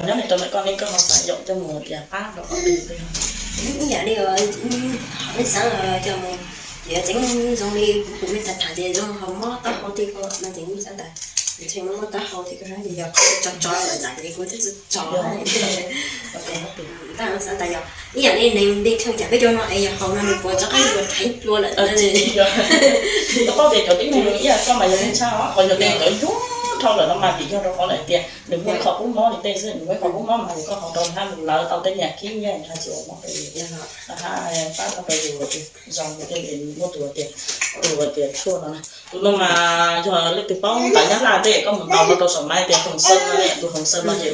Nyob li rau ntawm koj ne, koj ho xav yaum coj mus tias pab rau qhov twg? Ib yam li nej xav coj mus, ces tseem zoo li kuv kuv me tham tham tias zoo ho mob taub hau thiab ko no ces kuv xav tas, ntshe mob taub hau thiab ko no ces yog koj tso tso lawm ntawd ces kuv twb tso tso. Tab xav tas yog ib yam li neeg npe thaj cas peb cov no es yog haus no nws puas rov qab yuav rheev dua lawm. Koj paub tias cov tib neeg ib yam koj mas yog neeg tshaj os, ho yog tias cov yuag dhau lawm no mas vim yog rau qhov lawm tias nws muaj ib qho kub mob li tej xwb, nws muaj ib qho kub mob mas yog koj haus rau hab mus lawv tau tej niag khib nyiab hab tsis ua mob rau yus, hab pab tau rau yus zoo li tej muab tus tias, tus tias tshuaj no na. Tus no mas yog leej twg paub ntaus nyab laj tej koj mus ntaus no rau saum maib tias hoom xeeb no, tus hoom xeeb no ces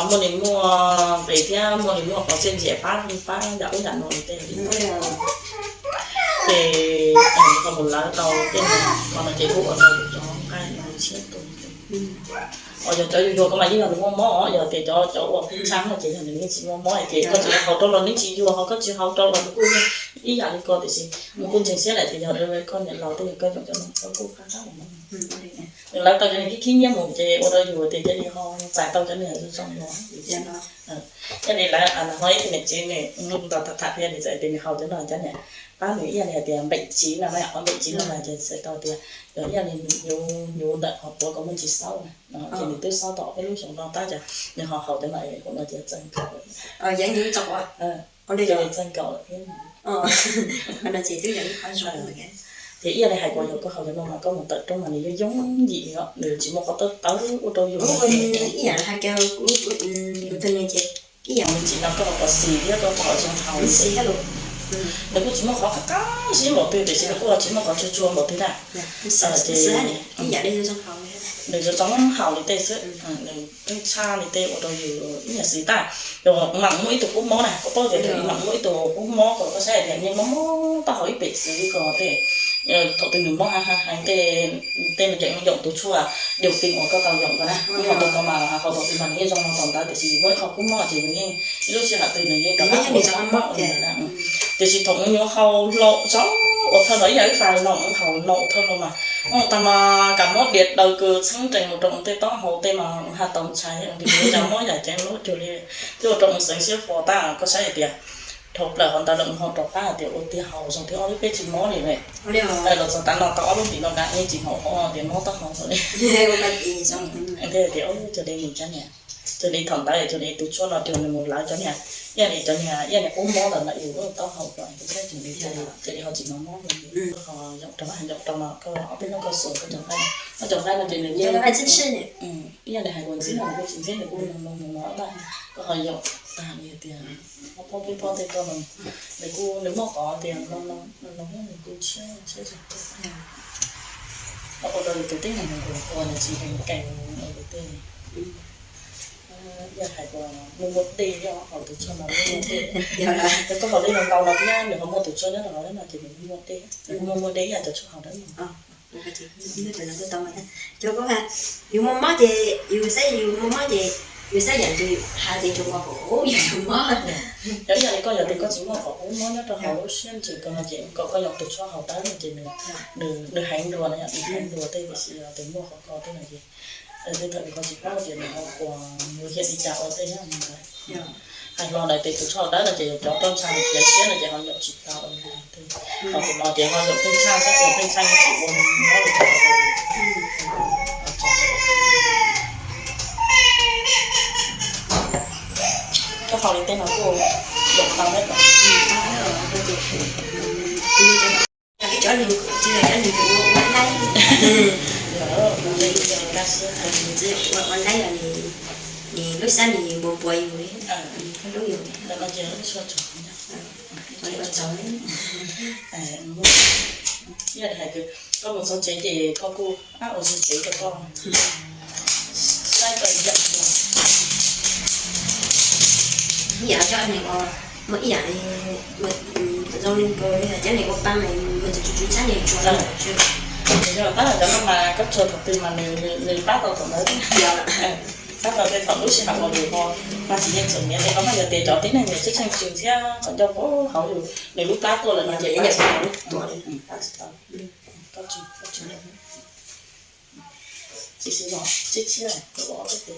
muaj li muaj nqis thiab muaj li muaj qhov txiaj ntsim pab pab yam ub yam no li tej li. Ces koj mus lawv tau tej ko no ces kuj ua rau yus cov nqaij no tshiab tu. Os yog cov yuag yuag ko mas yeej yog nws muaj mob, yog tias cov cov uas pheej tshaj no ces yog nws yeej tsis muaj mob ces koj tsis haus rau los nws tsis yuag, ho koj tsis haus rau los nws kuj ib yam li ko tiam sis nws kuj ntseeg siab lawm tias yog koj niam laus tej koj yoom cov no koj kuj pab tab ua mob. Nws lawv tau cov niag khib khib nyiab mus ces ua rau yus tias cia li ho txais tau cov niag zoo zoo no. Yog li lawv ho ib tug niam tsev nws ntaus tham tham thiab nws txawm tias nws haus cov no cov niag pab nws ib yam li hais tias npeem tsiv no na, qhov npeem tsiv no mas ces txhais tau tias yog ib yam li hnyuv ntawm qhov quav kom muaj ntsis xaub na, ces nws twb xaub tau ob peb lub xyoos no tab cas nws ho haus cov no es kuv no ces txawj nkaus, txawj nkaus lawm thiab. Ces ib yam li hais tias yog koj haus cov no mas koj mus tawm rooj mas nws yooj yooj yim os, nws tsis muaj qhov tawv tawv ua rau yus. Ib yam li hais tias kuv tus niam ces ib yam li tsis no koj pom xis thiab koj pom zoo haus xis thiab los, nws kuj tsis muaj qhov qab qab zib npaum twg tiam sis nws kuj tsis muaj qhov tsuag tsuag npaum twg na. Ces nws zoo zoo haus li tej xwb, nws pheej tshaj li tej ua rau yus ib yam xis tag. Yog mam muaj ib tug kub mob na, koj paub tias thaum mam muaj ib tug kub mob kom koj saib tias nws mob mob taub hau ib pem xwb ko tej, thaum twg nws mob heev heev heev tej, tej no ces yeej yoom tus tshuaj điều chỉnh uas koj tau yoom ko na, nws ho tau ko mas ho thaum twg mas nws yeej zoo no thaum ntawd tiam sis yus muaj ib qho kub mob ces nws yeej ib lub sij hawm twg nws yeej rov qab ua mob ua ntawd na. Tiam sis thaum nws yuav haus hlo tso ua thawj los ib yam li fais no haus no ua thawj hlo mas ua tag mas kam mob diav daws kws txheeb rees mus rau tej taub hau tej mas ha tau ntshai, cas mob yam ceev lub cuag li, twb ua rau xeev siab fo tag. Koj saib hais tias dhau plaws qhov ntawd lawm ho rov qab hais tias ua tiag haus zoo thiab ob lub peb tsis mob li ne. Los txog tav no tau ob lub tim no nqa yeej tsis haum tias mob taub hau li. Thiaj tias ua cuag li nws cov niag, cuag li thaum ntawd cuag li tus tshuaj no cuag nws mus lawv cov niag, ib yam li cov niag ib yam li kub mob ntawd na yus lub taub hau ko tus tshuaj cuag li, cuag li ho tsis mob mob li. Ho yoom rau, yoom rau no koj ob peb hnub koj xuas koj cov nqaij, koj cov nqaij no ces nws yeej ib yam li hais kuv ntxib no nws kuj tsis ntxib, nws kuj no no no no tag, koj ho yoom tag li tias ob pob peb pob tej ko no nws kuj nws muaj qhov tias no no no nws kuj tshiab tshiab zog. Ua rau yus tus tib neeg nws ua nws tsis nkees ua yus tej, yog hais tias muaj muaj dej yog haus tus tshuaj no muaj muaj dej. Koj haus dej ntau no thiab nws ho muaj tus tshuaj nyob rau hauv no ces nws muaj dej, nws muaj muaj dej ib yam cov tshuaj haus dawb no. Cov koj, yus muaj mob ces yus saib yus muaj mob ces yus saib yam twg hais tias tsuas nqa kom yus mob. Yog ib yam li koj yog tias koj tsis muaj qhov kub mob nyob rau hauv lub siab ntsws ko no ces kom koj yoom tus tshuaj haus dawb no ces nws heev dua no, nws heev dua tej tiam sis yog tias muaj qhov ko tej no ces tej thaum yus ho tsis paub tias nws ho ua, nws hiam li cas ua tej nyob ntawd. Hais hlo ntawd tias tus tshuaj dawb no ces yog cov roj ntsha nws khiav siab no ces ho yoom tsis tau li ntawd. Ho tus no ces ho yoom pheej tshaj xwb, yoom pheej tshaj yeej tsis ua mob li cas. Koj haus li tej no kuj yoom tau thiab. Cov nws, cov nws ua laib, ua laib los nws lub sab nws npuas npuas yus li, lub yus li. Ua tsaug. Yog hais tias koj mus txog tsev ces koj kuj ab ua txog tsev rau koj saib koj ib yam. Ib yam cov nws ua, muaj ib yam li, zoo li ko li cov nws ua pa mas nws tsis tshab nws tsuas. Yog pab cov no mas koj tsuas thaum twg mas nws pab tau thaum ntawd. Pab tau tej thaum lub sij hawm uas yus ho mas tsis yeej txom nyem li, koj mas yog tias cov tib neeg nws tseem tsheej tswv thiab kom coj hauv yus, nws lub plab tuaj lawm no ces pab tsis tau. Koj tsuas, koj tsuas. Tsis siv zog, tshiab tshiab, koj ua ob peb tes.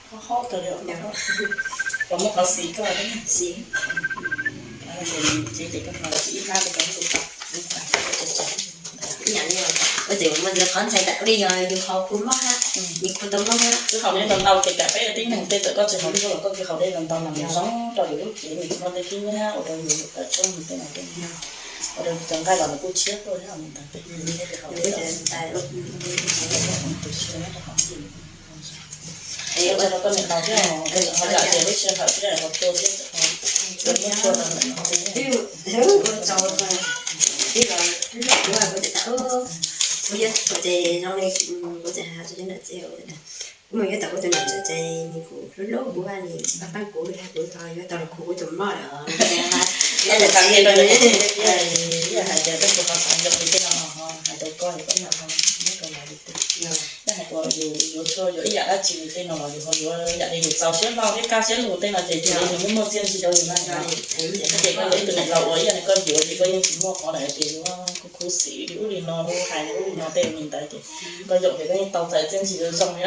Qhov tau li, los muab qhov xis koj xis. Ces koj ib hnab rau koj tus tau. Ib yam li, ua tseem muaj ntxim qhov ntxhais tam li yog yus haus khu mob hab, nws khu tau mob hab. Wb haus dej ntau ntau, khe kam peb tib neeg tej txawm koj tsis haus dej los koj kuj haus dej ntau ntau mas nws zoo rau yus lub cev, nws muaj tej kib nyab ua rau yus tawm tsoob tej no, ua rau yus cov nqaij los nws kuj tshiab tuaj thiab ntag. Ua rau koj niam laus thiab ho yam tias lub sij hawm thiab ho tua thiab, ua muab tua tau ntawm no. Kuv yuav tau ces zoo li kuv tseem hais rau cov niam txiv, kuv mus yuav tau kuv tus niam ntxawm ces nws kuj hlub hlub kuv, nws pab pab kuv, kuv tau yuav tau los kho kuv tus mob lawm. Yog hais tias koj tus qhov xav nco li tej no ho hais rau koj, koj mam ho muab rau lawv li tej. Yog hais tias yus yuav tshuaj yuav ib yam dab tsi li tej no los yus ho yuav yam li yus txaus siab hlo thiab kaj siab lug tej no ces cia li yus muaj muaj txiaj ntsig rau yus na. Ces koj yog ib tug niam laus uas ib yam li koj yuav ces koj yeej tsis muaj qhov hais tias yuav khuv xim li ub li no, hais li ub li no tej li ntawd ces koj yaum ces koj yeej tau txais txiaj ntsig zoo li.